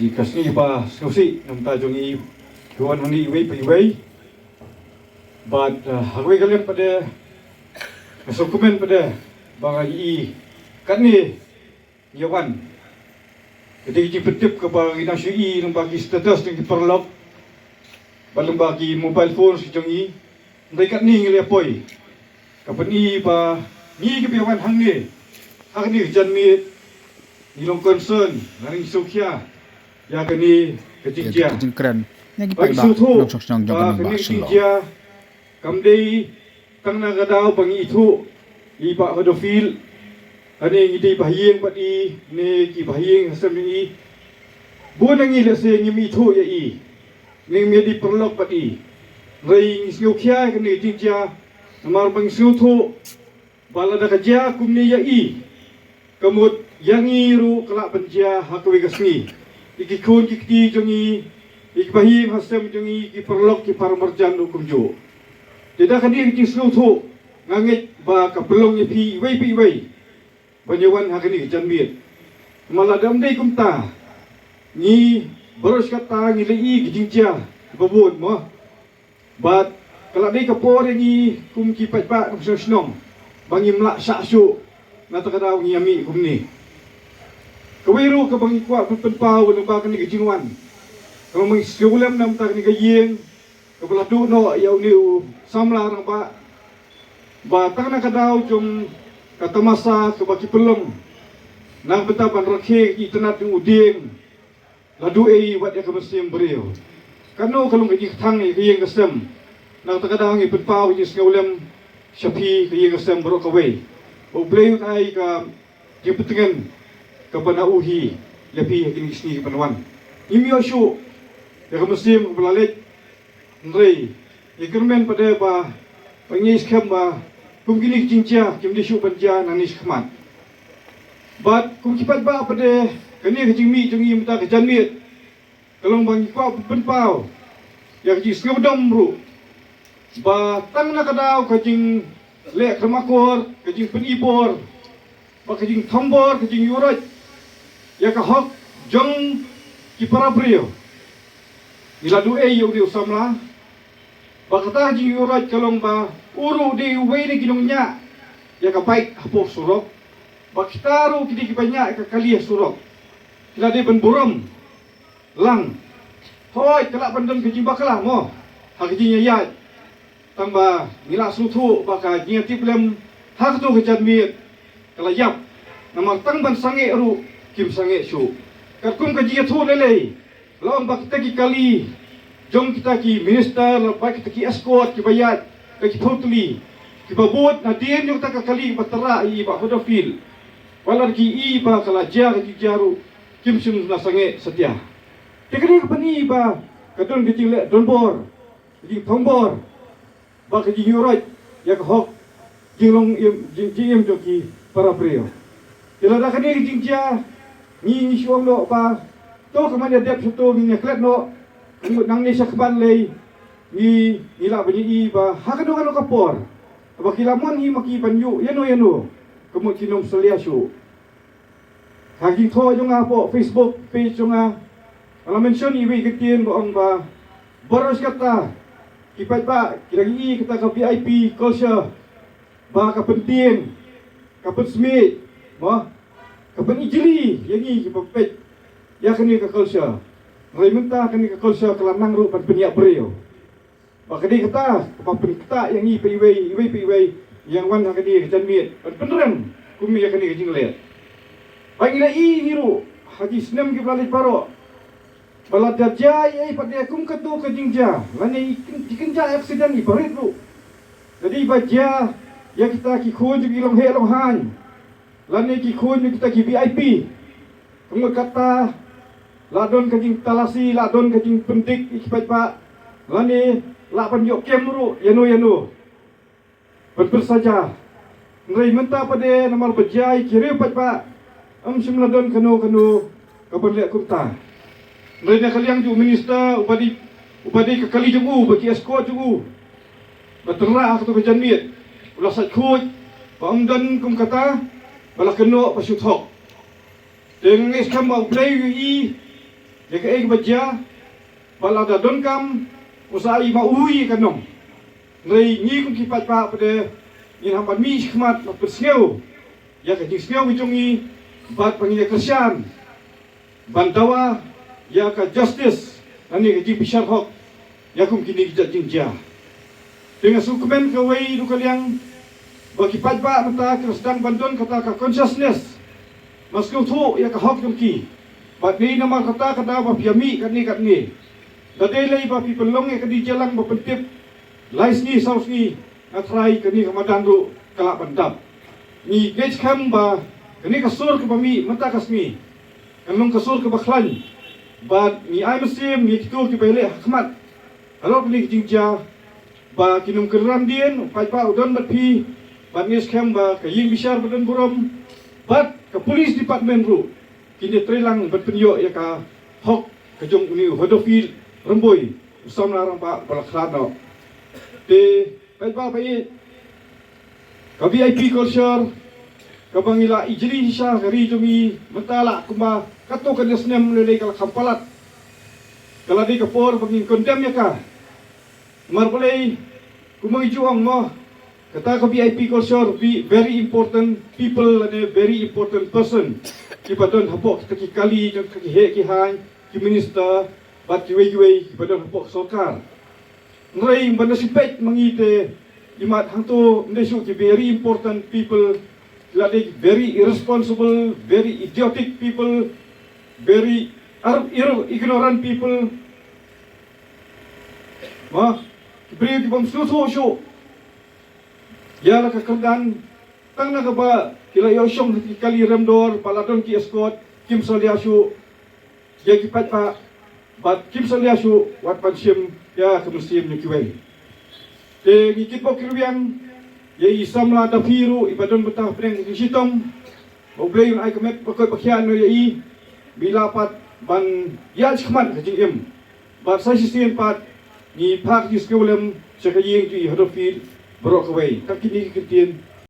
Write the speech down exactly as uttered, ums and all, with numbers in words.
Ka sngi ba sngewsih namar jong i, ki wan hangne iwei pa iwei. Bad ha kawei ka liang pat de nga sngewkmen pat de ba nga i katne ngi wan. Ka dei ka jingpyntip kaba ngi nang shu i lyngba ki status jong ki paralok bad lyngba ki mobile phones jong ngi. Hynrei katne ngi la poi, ka pyni ba ngi kiba wan hangne ha kane ka janmiet ngi long concern, ngi sngewkhia ïa kane ka jingjia. Ba ngi sngewthuh ba kane ka jingjia kam dei tang na ka daw ba ngi ithuh i Bah Hodophil. Hangne ngi dei ba ha ïing bad i, ne ki ba ha ïing ha sem i. Bun na ngi lehse ngim ithuh ïa i, ne ngim ïadei paralok bad i. Hynrei ngi sngewkhia ïa kane ka jingjia namar ba ngi sngewthuh ba lada ka jia kumne ïa i, ka mut ïa ngi ruh ka lah ban jia ha kawei ka sngi ïa ki khun ki kti jong ngi, ïa ki ba ha ïing ha sem jong ngi, ki paralok ki paramarjan ruh kumjuh. Te da kane ka jingsngewthuh nga ngeit ba ka pynlong ïa phi iwei pa iwei ban ïa wan ha kane ka janmiet. Namar lada ym dei kumta, ngi baroh shi katta ngi la i ka jingjia ba bun mo. Bad ka la dei ka por ïa ngi kum ki paidbah nongshong shnong ba ngim lah shah shuh na kata ka daw ngi ïa mih kumne. Kawei ruh kaba ngi kwah pynpaw lyngba kane ka jingwan, kaba ngi sngewlem namar kane ka ïing kaba la duh noh ïa une u samla rangbah, ba tang na ka daw jong ka tamasa kaba ki pynlong na ka bynta ban rakhe ka itynnad jong u dieng, la duh ei wat ïa ka mynsiem briew. Kano ka long ka jingkthang ïa ka ïing ka sem na kata ka daw ngi pynpaw ka jingsngewlem sha phi ka ïing ka sem baroh kawei. Ba U Blei un ai ka jingpyntngen kaba na u hi ïa phi ha kine ki sngi kiban wan. Ngim ïoh shuh ïa ka mynsiem kaba la leit. Hynrei ngi kyrmen pat de ba, ba ngi skhem ba kum kine ki jingjia kim dei shuh ban jia nangne shakhmat. Bad kum ki paidbah pat de, kane ka jingmih jong ngi mynta ka janmiet ka long ba ngi kwah pynpaw ïa ka jingsngewdom ruh ba tang na ka daw ka jingleh kyrmakor, ka jingpynibor, ba ka jingthombor, ka jingïuhroit ïa ka hok jong ki para briew. Ngi la duh ei ïa u dei u samla, ba kata ka jingïuhroit ka long ba u ruh u dei uwei na ki nongñiah ïa ka bike hapoh surok, ba kita ruh ki dei kiba ñiah ïa ka kali ha surok. Ki la dei ban burom lang. Hooid, ka lah ban don ka jingbakla mo ha ka jingïaid. Tang ba ngi la sngewthuh ba ka jingïatiplem ha kato ka janmiet ka la ïap. Namar tang ban sangeh ruh kim sangeh shuh. Katkum ka jingïathuh lei lei, la ong ba kita ki kali jong kita ki minister, la ba kita ki escort kiba ïaid da ki phew tylli, kiba bud nadien jong kata ka kali ba tyrwa ïa i Bah Hodophil, wat la ki i ba ka la jia ka jingjia ruh kim shym la sangeh satia. Te kane ka pyni ba ka don ka jingleh donbor, ka jingthombor, bad ka jingïuhroit ïa ka hok jinglong im, jing, jingim jong ki para briew. Te lada kane ka jingjia, ngi, ngi shu ong noh ba to ka man ïa dep sha to, ngin ïa klet noh. Ka mut nangne shakhmat lei ngi, ngi lah ban ïohi ba ha kano kano ka por ba ki la mon hi ma ki ban ïuh ïano ïano, ka mut kim nym salia shuh. Ha ka jingthoh jong nga hapoh Facebook page jong nga, nga la mention iwei i kyntien ba ong ba baroh shi katta ki paidbah ki dang ïohi ïa kata ka V I P culture ba ka pyntieng, ka pynsmiej, mo, ka pynijli ïa ngi kiba peit ïa kane ka culture. Hynrei mynta kane ka culture ka la nang ruh ban pynïap briew. Ba ka dei kata kaba pynktah ïa ngi pa iwei, iwei pa iwei, ïa ngi wan ha kane ka janmiet ban pynrem kum ïa kane ka jingleh. Ba ngi la ïohi ruh ha ki snem kiba la leit baroh, ba lada jia ei ei pat de kum kato ka jingjia, lane i kyn-, i kynja accident iba rit ruh, ka dei ba jia ïa kita ki khun jong ki longheh longhan, lane ki khun jong kita ki V I P. Ka mut kata la don ka jingtalasi, la don ka jingpyndik ïa ki paidbah, lane lah ban ïoh kem ruh ïano ïano ban pynsaja. Hynrei mynta pat de namar ba jia ïa ki riew paidbah, ym shym la don kano kano kaban leh kumta. Hynrei na ka liang jong u minister, uba dei, uba dei ka kali jong u, ba ki escort jong u, ba tynrah ha kato ka janmiet, u la sait khuid ba ym don kum kata ba la kynnoh ba shu thok. Te nga ngeit skhem ba U Blei u ïohi ïa kaei kaba jia, ba lada donkam u sa ai ma u ïa ka nong. Hynrei ngi kum ki paidbah pat de ngin hap ban mih shakhmat ban pynsngew ïa ka jingsngew ka jong ngi bad ba ngin ïa kyrshan ban dawa ïa ka justice lane ka jingbishar hok ïa kum kine ki jait jingjia. Te nga sngewkmen kawei ruh ka liang ba ki paidbah mynta ki la sdang ban don kata ka consciousness ban sngewthuh ïa ka hok jong ki. Bad dei namar kata ka daw ba phi ïa mih katne katne. Da dei lei ba phi pynlong ïa ka dei jia lang ba pyntip lai sngi saw sngi, nga tharai kane ka madan ruh ka lah ban dap. Ngi ngeit skhem ba kane ka sur kaba mih mynta ka sngi kan long ka sur kaba khlaiñ. Bad ngi ai mynsiem ïa kito kiba ïaleh ha khmat halor kane ka jingjia ba kin ym kyrdan dien, u paidbah u don bad phi. Bad ngi skhem ba ka ïing bishar ba don burom bad ka police department ruh kin ïatreilang ban pynïoh ïa ka hok ka jong une u Hodophi Rymbui, u samla rangbah ba la khlad noh. Te paidbah ba ïeit, ka V I P culture kaba ngi la ijli sha ka ri jong ngi mynta la kumba katto katne snem lei lei ka la kham palat. Ka la dei ka por ba ngin condemn ïa ka. Namar balei, kumba ngi ju ong mo, kata ka V I P culture, very important people lane very important person kiba don hapoh kita ki kali jong kita ki heh ki haiñ, ki minister bad kiwei kiwei kiba don hapoh ka sorkar. Hynrei ban da shu peit ma ngi te, imat hangto ym dei shuh ki very important people, ki la dei very irresponsible, very idiotic people, very ar- ir- ignorant people. Mo, ki briew ki bym sngewthuh shuh ïa la ka kyrdan, tang na kaba ki la ïoh shong ha ki kali remdor ba la don ki escort, kim salia shuh ïa ki paidbah bad kim salia shuh wat ban shim ïa ka mynsiem jong kiwei. Te ngi kitbok kitrwiang ïa i samla Dapi ruh iba don bynta hapdeng ka jingshitom, ba U Blei un ai ka met ba koit ba khiah noh ïa i, ba i lah pat ban ïaid shakhmat ka jingim. Bad sa shisien pat ngi phah ka jingsngewlem sha ka ïing jong i Hodophi baroh kawei. Tang kine ki kyntien